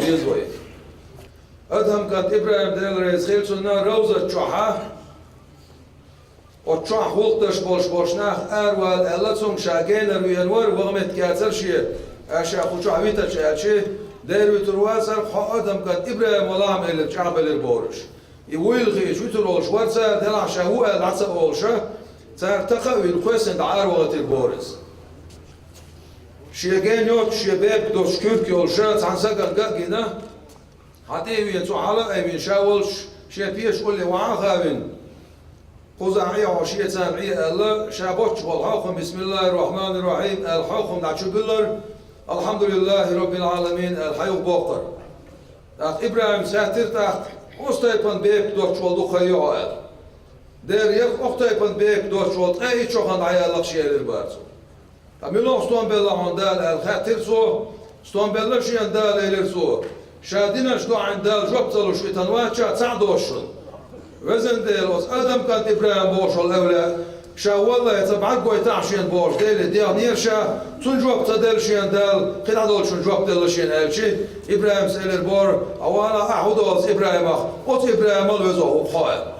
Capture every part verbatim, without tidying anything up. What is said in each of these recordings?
Деза вай. Адхьам кӀант ИбрахӀим, Дела реза хилва цунна, Равзат чохьа, оцу чохь гӀуллакх деш болуш болчу нах аравала аьлла цуьнга, ша генара веана вара, ваха меттиг яцара шен, аша кху чохь витачу аьлча, дера вуьтур вацара, хьо Адхьам кӀант ИбрахӀим валахь-м элира, чӀагӀбелира бохурш. И вуйла хиъча вуьтур волуш вара цара, делахь ша ву аьлла дӀа ца олуша, цара такха а вина, кхоьссина дӀа аравахийтира бохура иза. Шен ген йоцуш, шен бепиг доцуш куьрк йолуша, цхьана сагана ган а гина, хьан тӀе а веана, цу хьала а айвина, ша волчу шен пешан улле охьа а хавина, кхузахь Ӏе хьо, шен царна Ӏе аьлла, ша боцчу болу хьовхам, бисмиллахӀир-рохьманир-рохьим аьлла, хьовхам дӀа чу буьллура, алхьамдулиллахӀи роббил Ӏаламин аьлла, хьан юха боккхура. ТӀаккха ИбрахӀимас хаьттира тӀаккха, оцу тайпана бепиг доцуш волу дукха ю хьо аьлла. Дера, яха окху тайпана бепиг доцуш волу ткъе итт шо хан дӀаяьлла-кх шен, элира бара цо. Ткъа мила стом белла хьуна Дала аьлла хаьттира цо. Стом белла шена Дала, элира цо. Ша динарш дуьхьал Дала жоп ца луш витина вац ша, цхьаъ доцуш шуна. Везан Дела, оцу Адам кӀант ИбрахӀим бохуш волу эвлаяъ, ша валлахӀи ца бӀаргагойтахь шена бохуш, Деле дехнера ша, цунна жоп ца делла шена Дала, кхин дӀа долчунна жоп делла шена аьлча, ИбрахӀимас элира бохура, хьан валахь, ахь хӀун до оцу ИбрахӀимах, оцу ИбрахӀимал веза ву хьо аьлла.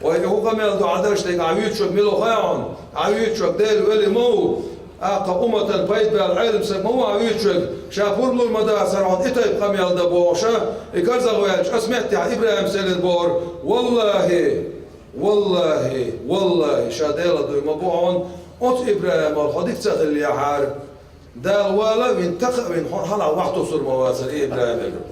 Вай, и хӀун къамел ду, Ӏа дерш дерг Ӏа вуьйцург мила ву хаьа хьуна? Ӏа вуьйцург Дела вели ма ву. Аккха умматан пайда баьлла Ӏелам стаг ма ву Ӏа вуьйцург. Ша пурба лур ма дацара хьуна и тайпа къамел дан бохуша, и карзах ваьлча, аса меттехь ИбрахӀимас элира бохура, валлахӀи, валлахӀи, валлахӀи, ша Дела дуй ма бу хьуна, оцу ИбрахӀимал хьо дика ца хиллехьара, Дала вала а вина, такха а вина, хьуна хьалха вахь тосур ма вацара и ИбрахӀим, элира.